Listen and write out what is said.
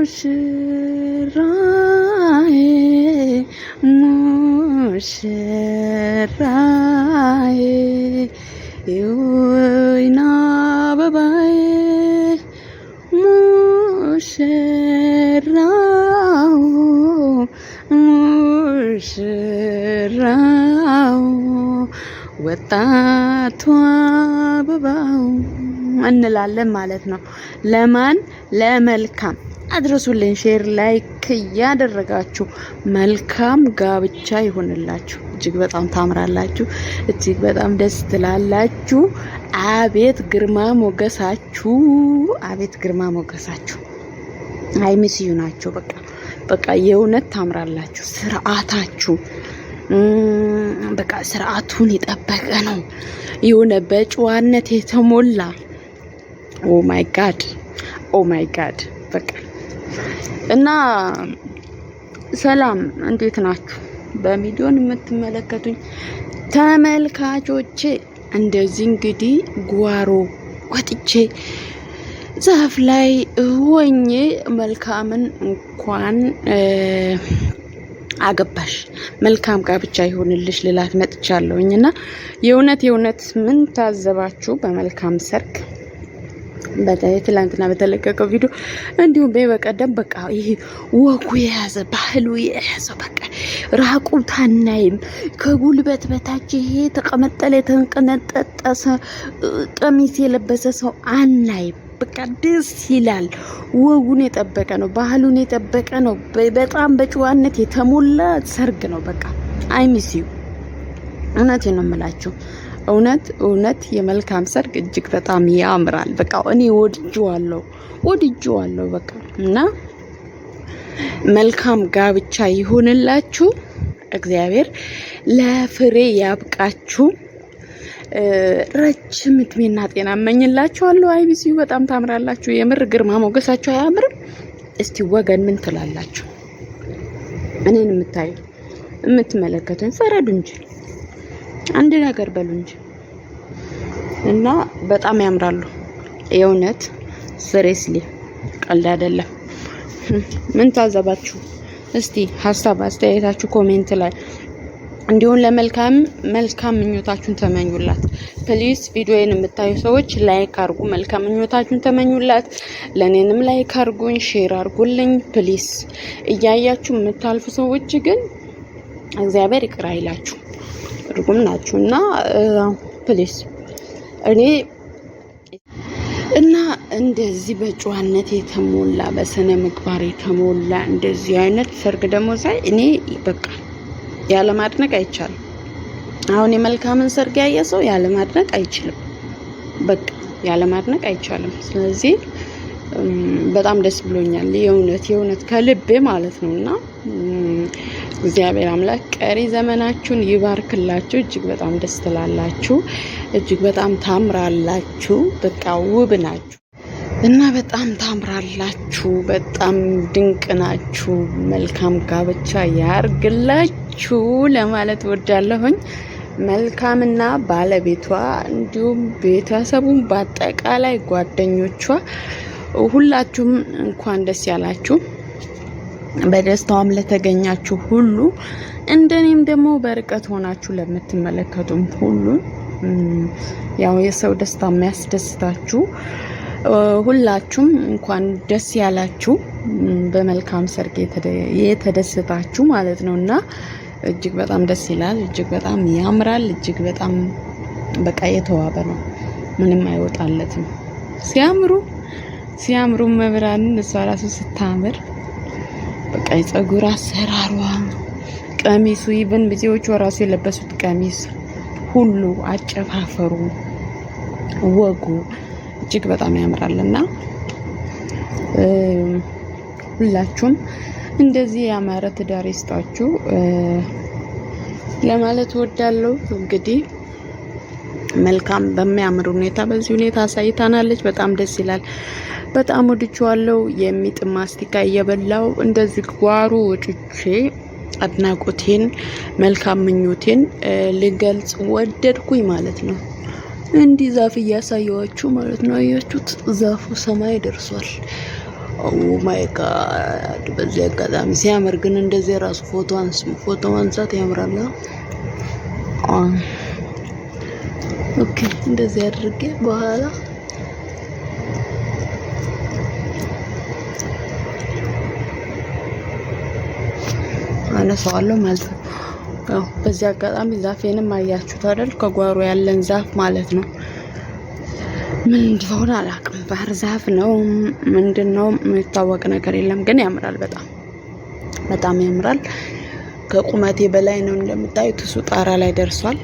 ሙሽራዬ ሙሽራዬ የወይን አበባዬ ሙሽራው ሙሽራው ወጣቱ አበባው እንላለን ማለት ነው። ለማን? ለመልካም አድርሱልን። Share like እያደረጋችሁ መልካም ጋብቻ ይሆንላችሁ። እጅግ በጣም ታምራላችሁ። እጅግ በጣም ደስ ትላላችሁ። አቤት ግርማ ሞገሳችሁ! አቤት ግርማ ሞገሳችሁ! I miss you ናቸው። በቃ በቃ የእውነት ታምራላችሁ። ስርዓታችሁ በቃ ስርዓቱን የጠበቀ ነው። የሆነ በጨዋነት የተሞላ። Oh my God, oh my God። በቃ እና ሰላም፣ እንዴት ናችሁ? በሚሊዮን የምትመለከቱኝ ተመልካቾቼ፣ እንደዚህ እንግዲህ ጓሮ ወጥቼ ዛፍ ላይ ሆኜ መልካምን እንኳን አገባሽ፣ መልካም ጋብቻ ይሆንልሽ ልላት መጥቻለሁኝ። እና የእውነት የእውነት ምን ታዘባችሁ በመልካም ሰርግ በተለይ ትላንትና በተለቀቀው ቪዲዮ እንዲሁም በቀደም? በቃ ይሄ ወጉ የያዘ፣ ባህሉ የያዘ፣ በቃ ራቁት አናይም። ከጉልበት በታች ይሄ ተቀመጠለ የተንቀነጠጠሰ ቀሚስ የለበሰ ሰው አናይም። በቃ ደስ ይላል። ወጉን የጠበቀ ነው፣ ባህሉን የጠበቀ ነው። በጣም በጨዋነት የተሞላ ሰርግ ነው። በቃ I miss you። እውነቴን ነው የምላችሁ። እውነት እውነት የመልካም ሰርግ እጅግ በጣም ያምራል። በቃ እኔ ወድጄዋለሁ፣ ወድጄዋለሁ። በቃ እና መልካም ጋብቻ ይሁንላችሁ። እግዚአብሔር ለፍሬ ያብቃችሁ። ረጅም እድሜና ጤና እመኝላችኋለሁ። I miss you፣ በጣም ታምራላችሁ። የምር ግርማ ሞገሳችሁ አያምርም? እስቲ ወገን ምን ትላላችሁ? እኔን የምታዩ የምትመለከቱኝ ፈረዱ እንጂ፣ አንድ ነገር በሉ እንጂ። እና በጣም ያምራሉ። የእውነት seriously ቀልድ አይደለም። ምን ታዘባችሁ? እስቲ ሀሳብ አስተያየታችሁ comment ላይ፣ እንዲሁም ለመልካም መልካም ምኞታችሁን ተመኙላት። Please ቪዲዮዬን የምታዩ ሰዎች like አድርጉ፣ መልካም ምኞታችሁን ተመኙላት። ለእኔንም like አድርጉኝ፣ share አድርጉልኝ please። እያያችሁ የምታልፉ ሰዎች ግን እግዚአብሔር ይቅር አይላችሁ፣ እርጉም ናችሁ። እና please እኔ እና እንደዚህ በጨዋነት የተሞላ፣ በስነ ምግባር የተሞላ እንደዚህ አይነት ሰርግ ደግሞ ሳይ እኔ በቃ ያለማድነቅ አይቻልም። አሁን የመልካምን ሰርግ ያየ ሰው ያለማድነቅ አይችልም። በቃ ያለማድነቅ አይቻልም። ስለዚህ በጣም ደስ ብሎኛል። የእውነት የእውነት ከልቤ ማለት ነው። እና እግዚአብሔር አምላክ ቀሪ ዘመናችሁን ይባርክላችሁ። እጅግ በጣም ደስ ትላላችሁ። እጅግ በጣም ታምራላችሁ። በቃ ውብ ናችሁ እና በጣም ታምራላችሁ። በጣም ድንቅ ናችሁ። መልካም ጋብቻ ያርግላችሁ ለማለት ወዳለሁኝ። መልካምና ባለቤቷ እንዲሁም ቤተሰቡን በአጠቃላይ ጓደኞቿ ሁላችሁም እንኳን ደስ ያላችሁ። በደስታዋም ለተገኛችሁ ሁሉ፣ እንደኔም ደግሞ በርቀት ሆናችሁ ለምትመለከቱም ሁሉ፣ ያው የሰው ደስታ የሚያስደስታችሁ ሁላችሁም እንኳን ደስ ያላችሁ። በመልካም ሰርግ የተደሰታችሁ ማለት ነው። እና እጅግ በጣም ደስ ይላል። እጅግ በጣም ያምራል። እጅግ በጣም በቃ የተዋበ ነው። ምንም አይወጣለትም። ሲያምሩ ሲያምሩ መብራንን እሷ ራሱ ስታምር፣ በቃ የጸጉር አሰራሯ፣ ቀሚሱ፣ even ሚዜዎቹ ራሱ የለበሱት ቀሚስ ሁሉ፣ አጨፋፈሩ፣ ወጉ እጅግ በጣም ያምራል። እና ሁላችሁም እንደዚህ ያማረ ትዳር ይስጣችሁ ለማለት እወዳለሁ። እንግዲህ መልካም በሚያምር ሁኔታ በዚህ ሁኔታ አሳይታናለች። በጣም ደስ ይላል። በጣም ወድጄዋለሁ። የሚጥም ማስቲካ እየበላው እንደዚህ ጓሮ ወጥቼ አድናቆቴን መልካም ምኞቴን ልገልጽ ወደድኩኝ ማለት ነው። እንዲህ ዛፍ እያሳየዋችሁ ማለት ነው። አያችሁት? ዛፉ ሰማይ ደርሷል። Oh my God! በዚህ አጋጣሚ ሲያምር ግን እንደዚህ ራሱ ፎቶ ማንሳት ያምራል። Okay፣ እንደዚህ አድርጌ በኋላ አነሳዋለሁ ማለት ነው። ያው በዚህ አጋጣሚ ዛፌንም አያችሁት አይደል? ከጓሮ ያለን ዛፍ ማለት ነው። ምን እንደሆነ አላውቅም። ባህር ዛፍ ነው ምንድን ነው የሚታወቅ ነገር የለም፣ ግን ያምራል። በጣም በጣም ያምራል። ከቁመቴ በላይ ነው እንደምታዩት። እሱ ጣራ ላይ ደርሷል።